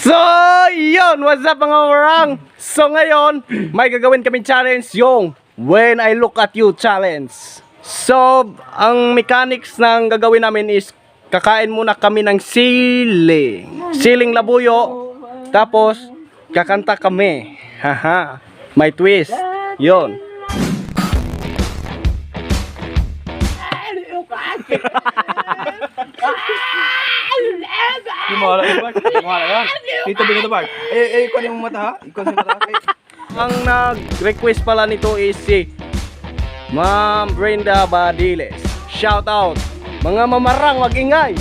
So, yun! What's up, mga orang? So, ngayon, may gagawin kami challenge, yung When I Look At You Challenge. So, ang mechanics ng gagawin namin is kakain muna kami ng siling. Siling labuyo. Tapos, kakanta kami. Haha. May twist. Yun. Di mo alam yun, Bart. Di mo alam yan. Dito, bigyan ito, Bart. Eh, eh, ikaw yung mata, ha? Ikaw yung mata. Eh. Ang nag-request pala nito is si Ma'am Brenda Badiles. Shout out! Mga mamarang, mag-ingay!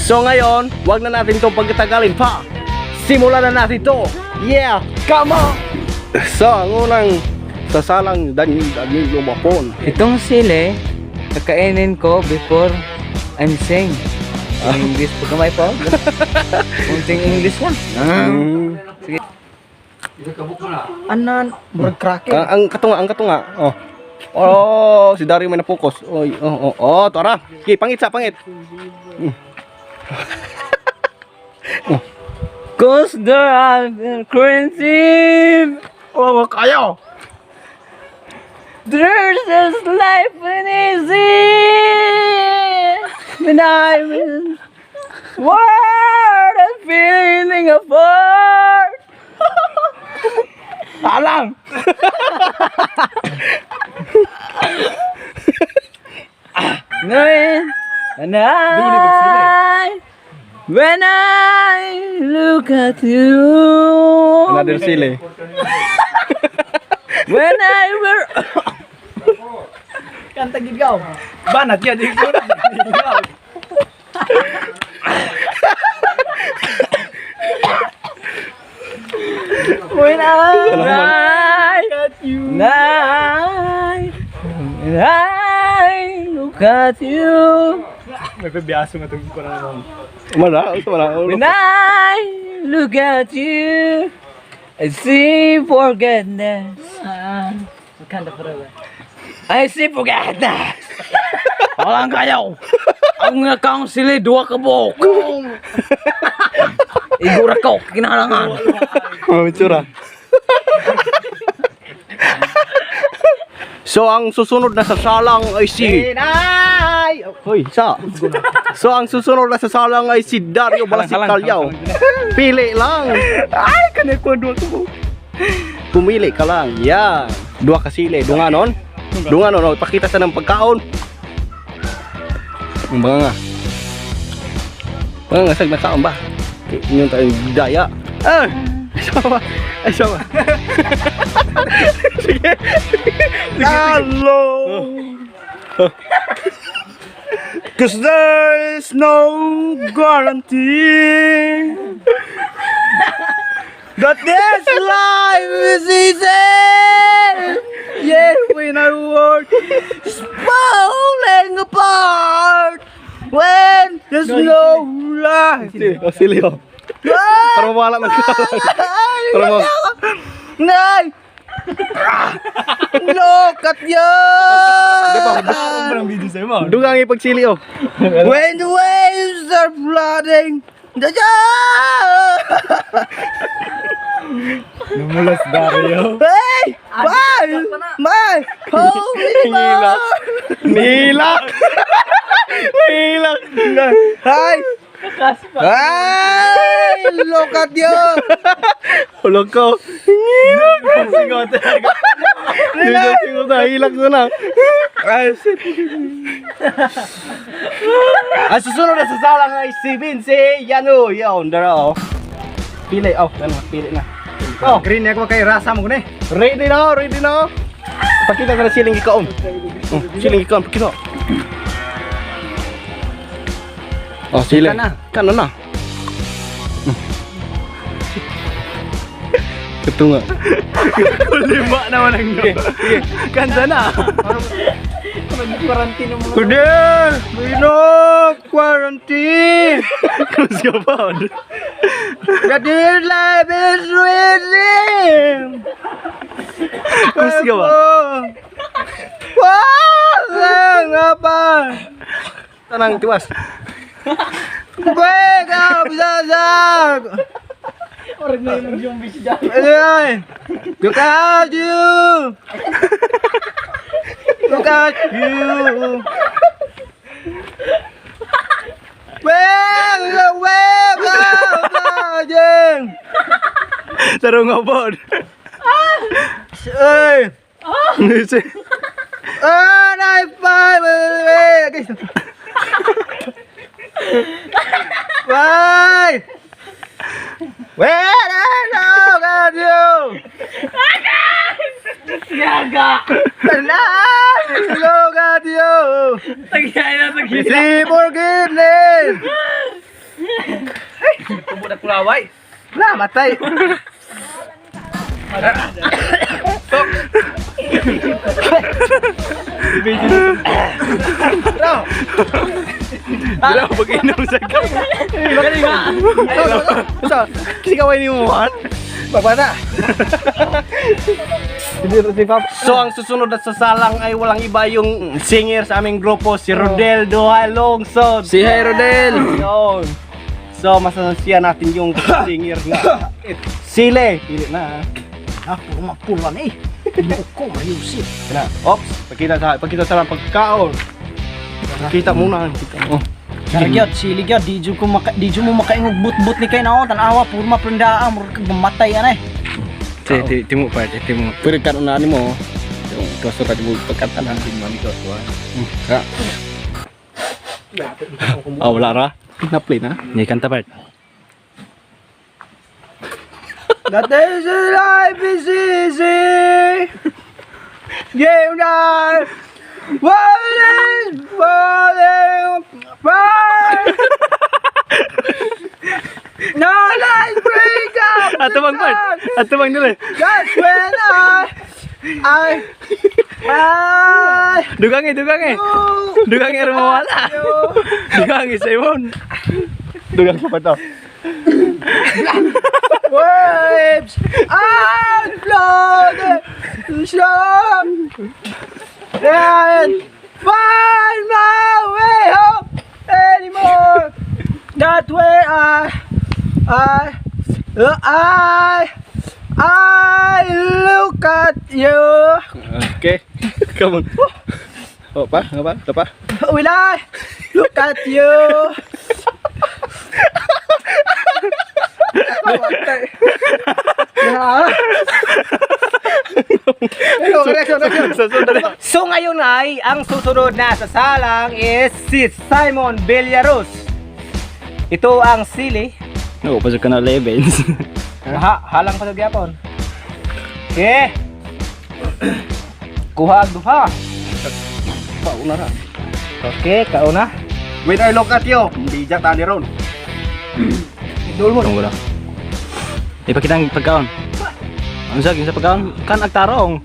So ngayon, wag na natin itong pagkatagalin pa. Simulan na natin to. Yeah! Come on! So, ang unang sasalang Daniel Daniel Lumapon. Itong sili, kakainin ko before I'm sing. English po kamay po. Kunting English lang. Mm. Anan, murag cracker. Ang katunga, ang katunga. Oh. Oh, si Dario may napokus. Oy, oh, tara. Okay, pangit sa pangit. 'Cause there are currency. Oh, kayo. There's this life and easy. When I'm in world and feeling apart. Alang. When and I when I look at you, Another sili. when I were Banat yan, di ko na. When I at you, when I look at you, May pabiyaso nga itong ko na naman. Wala, wala. When I look at you, I see forgetness. I see forgetness. Walang kayo. Ang nga kang sili, duwa ka buok. Igura ko, kinahalangan. Oh, itsura. So ang susunod na sasalang ay si Ay! Hoy, sa. So ang susunod na sasalang ay si Dario Balasik Calyaw. Pili lang. Ay, kanay ko duwa ko. Pumili ka lang. Yan. Duha ka sili. Dunga nun. Dunga nun. Oh, pakita sa ng pagkaon. Ang banga nga. Banga nga, sag nakaon ba? Okay, yun tayong daya. Ah! Ay, sama. Ay, sama. Sige. Hello! 'Cause there is no guarantee that this life is easy. Yeah, when I work is falling apart. When there's no life. Sili. Oh, sili oh. Para mawala ng kalang. Para ma... Nay! Look at you! Dunga ang ipagsili oh. When the waves are flooding, the Lumulas Dario. Hey! Bye! My holy Nilak. Nilak. Nilak. Hi! Hey! Look at you! Hulog ko. Nilak. Singot. Nilak. Singot na. Hilak ko na. Ay, Ang susunod na sasalang ay si Vince Yano. Yon, dara oh. Pili. Oh, ano, pili na. Oh, Green ako kay rasa mo gune. Ready na, ready na. Pakita ka na siling ikaon. Oh, siling ikaon, pakita. Oh, siling. Kana. Kana na. Ito nga. Lima naman ang Sige, sige. Kanta na. Quarantine mo. Kude! No quarantine! Close ka pa. The dear life is within! Close ka ba? Wow! Nga pa. Tanang tiwas. Wake up, Zazak! Orig na yung zombie si Jack. Ay! Look at you! Look at you! Wake up, wake up, Zazak! Tarong nga. Ay! Ah, 9, 5, Why? When I look at you, Gaga! when I look at you, Tagyain na, tagyain. receive forgiveness. Tubo na kulaway. Na, matay. Wala ko pag-inom sa gabi. Bakit nga? Sa, Kasi kaway ni Muan. babata. So ang susunod at sasalang ay walang iba yung singer sa aming grupo, si Rodel Duhay Lungsod. Si hi, Rodel. Yun. So masasaya natin yung singer na Sile. Pili na. Ah, puro mapulan eh. Ko, Mariusip. Na. Ops, pakita sa lang pagkaon. Kita muna, kita mo. Gyud, sili gyud, di jud mo makaingog but-but ni kay naon, tan-awa puro maprendaa, murag kag mamatay ana eh. Si timo part, timo. Pwede ka na mo. Yung kaso ka mo pagkanta na. Ha. Ah, wala ra. Na-play na. Ni kanta part. That is life is easy. Game night. What is falling apart? No lights break up. Ato bang part? Ato bang nila? That's when I Dugangi, dugangi. Dugangi ra mawala. Dugangi Simon. Dugang pa to. Waves and flood strong and find my way home anymore. That way I look at you. Okay. Come on. Oh, pa, nga pa, pa. Will I look at you? So ngayon ay ang susunod na sasalang is si Simon Villarus. Ito ang sili. No, pasok ka na levels. Ha, halang pa sa gyapon. Okay. Kuha ang duha. Pauna ra. Okay, kauna. When I look at you, hindi ja tani ron. Idol mo. Wala. Ipakita ang pagkaon. Ano sa sa pagkaon? Kan agtarong.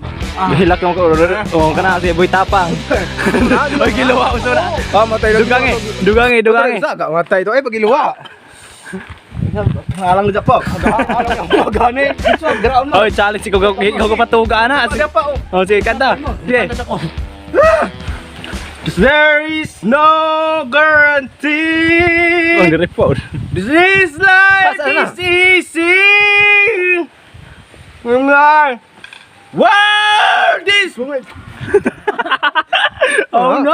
Hilak yung oh kana si Boy Tapang. Oy giluwa uso na. Ah, matay lang. Dugangi, dugangi, dugangi. Sa, matay to. Eh, pagiluwa. Alang na po. Alang na gani. So, ground Oy, challenge ikaw ikaw ko patuga na. Oh, sige, kanta. Sige. There is no guarantee. Oh, dire po. This life Basta is easy. Wow, this Oh no.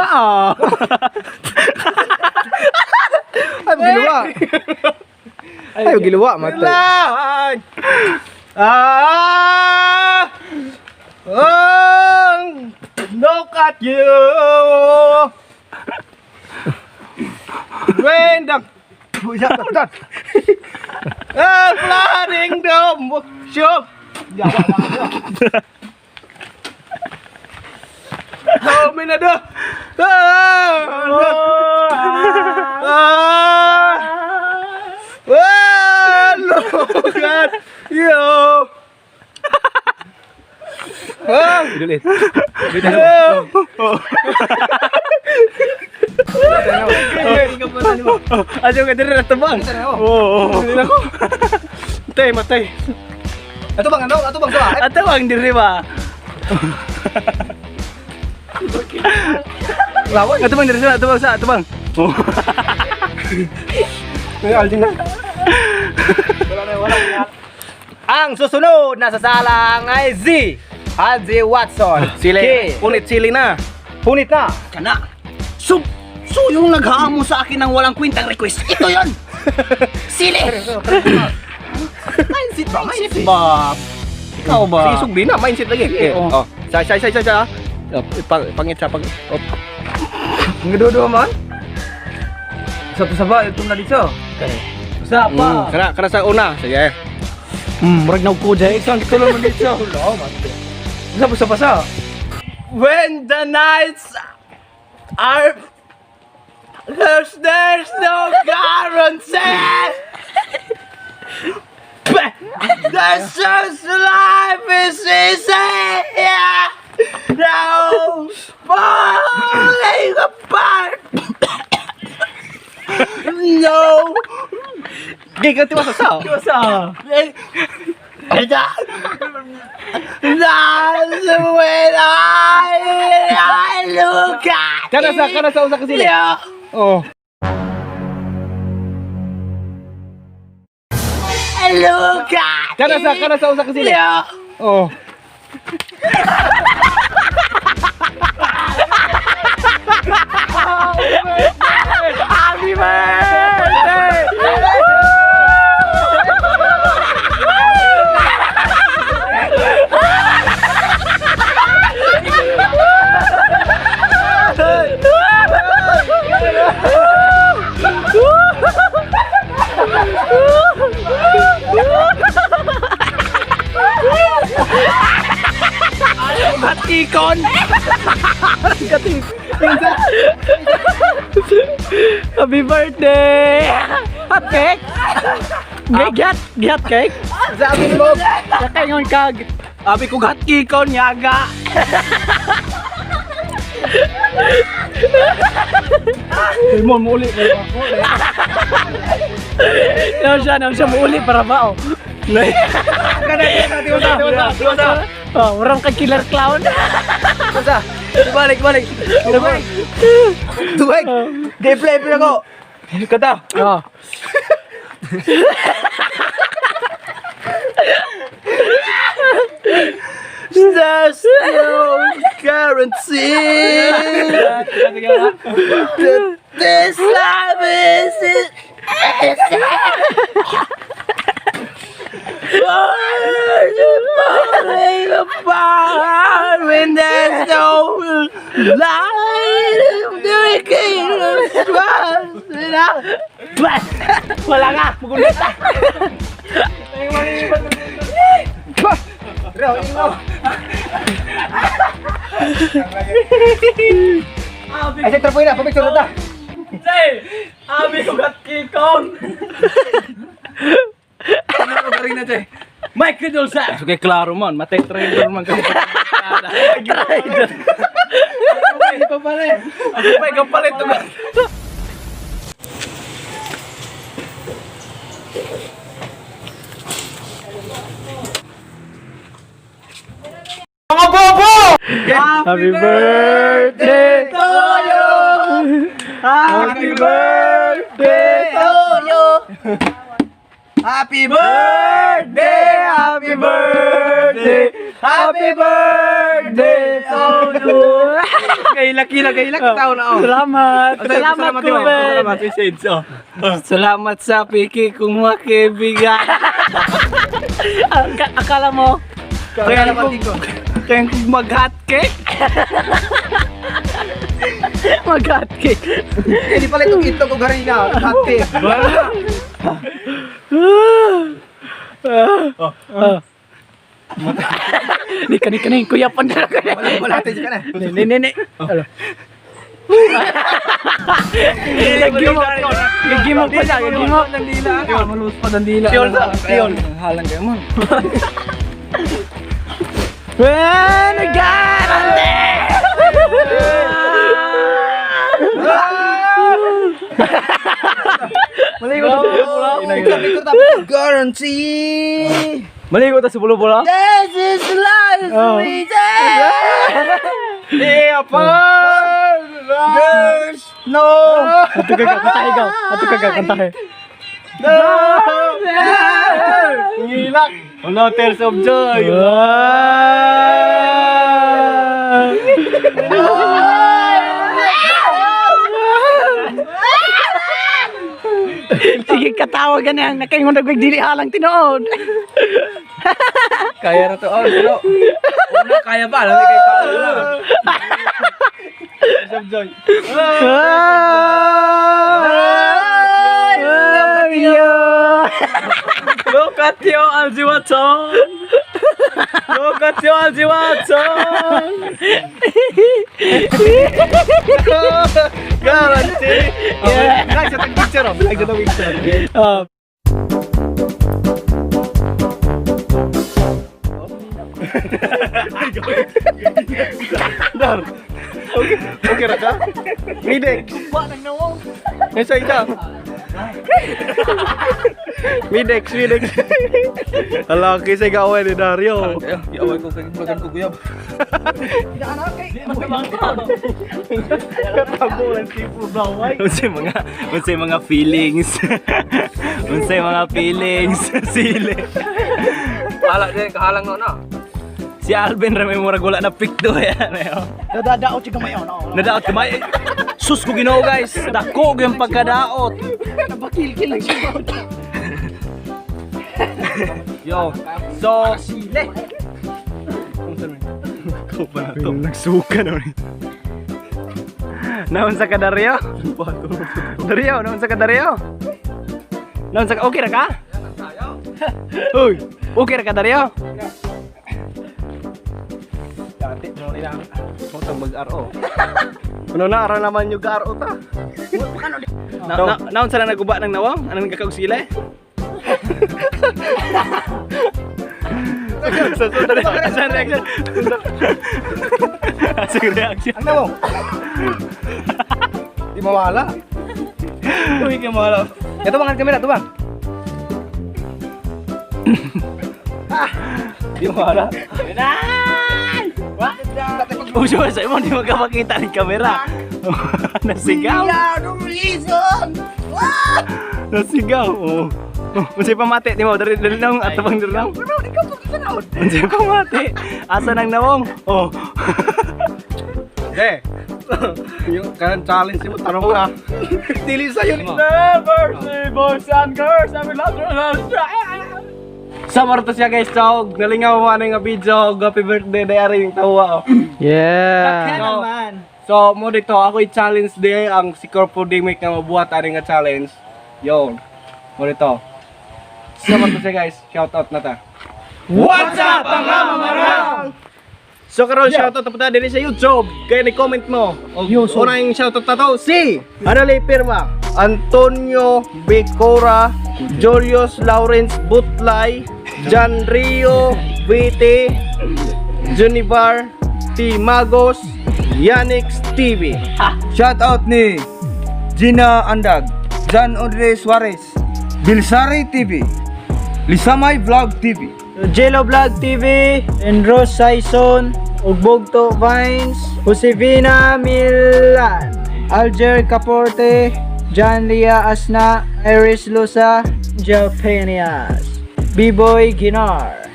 Ay, pagiluwa. Ay, pagiluwa, matay. line. Ah, oh, look at you. When the flooding the shop. Oh, minado. Ah, ah, ah, look at you. Ah, Ulit. Ajo ka dire tabang. Oo. Matay, matay. Ato bang ano? Ato bang sa? Ato bang dire ba? Laway. Ato bang diri sa, ato bang sa, ato bang. Oh. Ang susunod na sasalang ay Z. Hanzi Watson. Sili. K. Punit sili na. Punit na. Kana. So, so yung naghahamon sa akin ng walang kwentang request, ito yon. Sili! Mindset ba? Mindset. Ba. Ikaw ba? Sige, sugdi na. Mindset lagi. Eh, oh. Sa, sa, sa, sa, sa. Oh, pangit sa pang. Oh. Ang dudo man. Sa saba ito na dito. Sa pa. Kana, kana sa una. Sige. Murag na ko jay. Isang tulong man dito. Sa sa pasa. When the nights are there's no guarantee. The just life is easy. Yeah. Now falling apart. No. Gigan tiwa sa sao. Tiwa sa. That's when I look at. Kana sa usa ka sila. Oh. Look at Kana sa usa ka sila. Oh. Happy birthday! Happy birthday! Hot cake? Gigat, gihat cake? Sabi mo. Nakaingon kag. Abi ko hot cake kon yaga. Mo muli kayo ako. Naw siya muuli para ba oh. Kana kana tiwasa tiwasa tiwasa. Oh, warang kag killer clown. Tiwasa. Balik balik. Balik. Tuwig. Gameplay pero ko. Kata. Oh. There's no guarantee that this life is falling apart when there's no light. Wala nga, magulit. Ay, sa trapoy na. Pamicture na ta. Abi ko hot cake kon. Ano ka rin na te? Mike Ridolsa. Sige, klaro man. Matay trader man ka. Trader. Ako pa, ikaw palit. Happy birthday to you. Happy birthday To you. Happy birthday, happy birthday, happy birthday to you. Kay laki na kay laki tao na oh. Salamat. Salamat, Salamat, Tiwa. Kuben. Salamat, message, oh. Salamat sa piki kong makaibigan. Akala mo, Kaya ko. kaya kong mag-hot cake? Mag-hot cake. Hindi pala itong itlog o harina. Ate. Ni kani kani kuya pa na. Wala wala ate ka na. Ni ni ni. Alo. Nagimok. Nagimok pa siya, nagimok. Dandila. Malus pa dandila. Tiyon sa, tiyon. Halang kayo man. When I got on there. Maligo ta sa bola. Picture ta. Guarantee. Maligo ta sa bola. This is life, Oh. sweetie. Yeah, pa! There's no Ato ka kantahe ka. Ato ka kantahe. Ngilak. Ano, tears of joy. Sige, katawa ganyan. Nakaingon na dili halang tinuod. Kaya na to. Oh, pero una kaya pa. Alam mo kay kaya lang. Tears of joy. Look at you, Algie Watson. Look at you, Algie Watson. Guarantee. Yeah. Like sa tag picture oh. Like sa tag picture. Oh. Dar. Okay, okay ra ka? Midex. Nasa ita. Midex, Midex. Hala, kisay gawin ni Dario. Iaway ko kay vlogan ko guyab. Tabo lang tipo baway. Unsay mga feelings. Unsay mga feelings. Sili. Kahala din, kahalang no na. Si Alvin ra may murag wala na pikto yan. Eh, oh. Nadadaot siya gamay oh. Nadaot kamay. Sus ko Ginoo guys. Dako gyud ang pagkadaot. Nabakilkil lang siya. Yo. So, Sile. Nagsuka na rin. Naon sa ka Dario? Dario, naon sa ka Dario? Naon sa ka okay ra ka? Uy, okay ra ka Dario? Dati mo nila. Mo mag-RO. Ano na ara naman yung RO ta. Naon sa na naguba ng nawong? Anong nagkakaog sila? Saan reaction? Saan reaction? Ang nawong. Di mawala. Uy, kay mawala. Ito bang ang kamera, ito bang? Di mawala. Uso sa imo di magkapakita ng kamera. Nasigaw. the reason. Nasigaw. Oh. Oh, unsay pamati nimo dali dali nang atabang dali nang. Unsay pamati? Asa nang nawong? Oh. De. Yung kanang challenge mo tanong ka. Dili sa yun. Never see boys and girls every love. Sa to siya guys, so nalingaw mo ano nga video, happy birthday day ari yung tawa. Oh. Yeah. So, so mo dito ako i-challenge day ang si Corpo Dimik nga mabuhat ani nga challenge. Yo. Mo dito. Sa to siya guys, shout out na ta. What's up mga mamarang? So karon shout out ta dili sa YouTube. Kaya ni comment mo. Og una yung shout out ta to si Arale Pirma, Antonio Becora, Julius Lawrence Butlay, John Rio VT, Junibar T Magos, Yannick TV. Shout out ni Gina Andag, John Andre Suarez, Bilsari TV, Lisamay Vlog TV. Jello Vlog TV, Enros Saison, Ugbogto Vines, Josefina Milan, Alger Caporte, John Lia Asna, Iris Lusa, Gel Penias, B-Boy Ginar,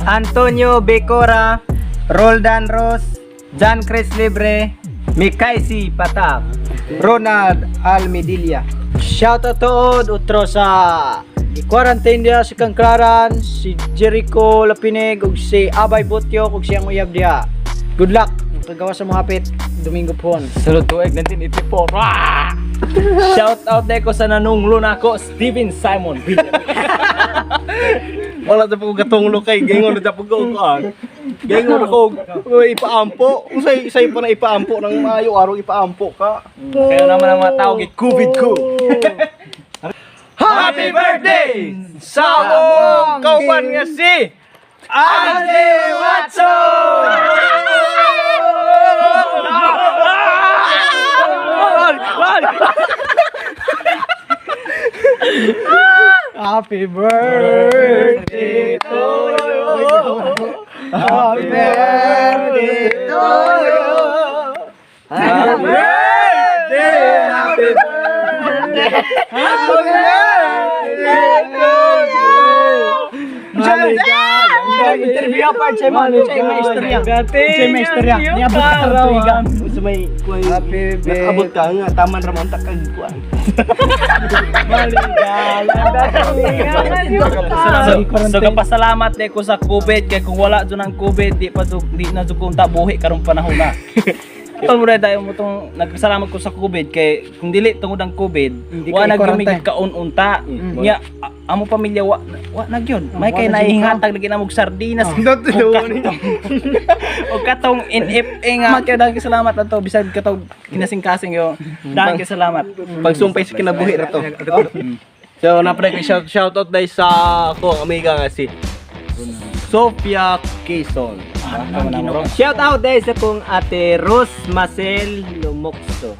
Antonio Becora, Roldan Ross, John Chris Libre, Mikaisi Patap, Ronald Almedilia. Shout out tuod utro sa i-quarantine diha sa Kangklaran, si Jericho Lapinig ug si Abay Butyok ug siyang uyab diha. Good luck. Kagawa sa mga hapit Domingo Pon. Sulod tuig 1984. Ah! Shout out deko sa nanunglo nako Steven Simon Villamil. Wala sa pag gatunglo kay gaingon na pag kuan. Gaingon ako ipaampo. Usay say pa na ipaampo nang maayo araw ipaampo ka. Kaya naman ang mga tao kay COVID ko. Happy birthday sa among kauban nga si Andy Watson! Happy birthday to you. Happy birthday to you. Happy birthday. Challenge. Interview part sa mo, sa may istorya. Sa may istorya. Niabot ka sa tuiga. Sa may kuan. Nakaabot ka nga taman ra man ta kag kuan. So kapasalamat de ko sa COVID kay kung wala jud ang COVID di pa jud di na jud ko unta buhi karong panahon na. Tol mo tayo mo tong nagpasalamat ko sa COVID kay kung dili tungod ang COVID, Hindi wa ka na gyud i-quarantine. kaon unta. Nya amo pamilya wa na gyud. May Wa kay na gyud naihingatag lagi na mog sardinas. O katong NFA nga. Kaya dahil salamat ato bisag katong kinasing-kasing yo. Dahil kay salamat. Pagsumpay sa kinabuhi ra to. So napray ko shout out dahil sa ako ang amiga nga si Sophia Quezon. Shout out dahil sa kong ate Rose Marcel Lumokso.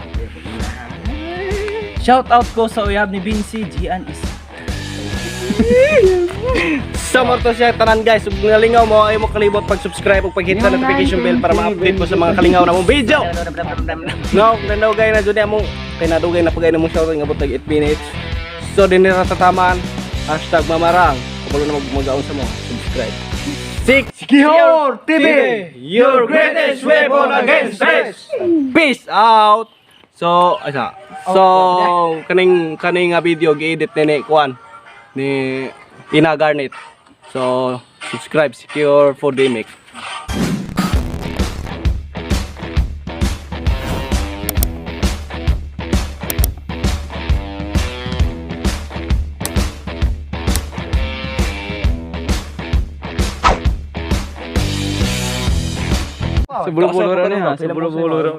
Shout out ko sa uyab ni Vinci Gian Is. Sa mo to siya tanan guys, ug nalingaw mo ay mo kalibot pag-subscribe ug pag-hit sa notification bell para ma-update mo sa mga kalingaw na mong video. No, nanugay na jud mo kay nadugay na pagay na mong shoutout nga tag 8 minutes. So dinhi ra tataman #mamarang. Kabalo na mag-magaon sa mo, subscribe. Six Secure TV, your greatest weapon against stress. Peace out. So, asa. So, kaning kaning nga video gi-edit ni Kuan ni Ina Garnet. So, subscribe Secure for Demic. Sa bulo-bulo ra niya, sa bulo-bulo ra.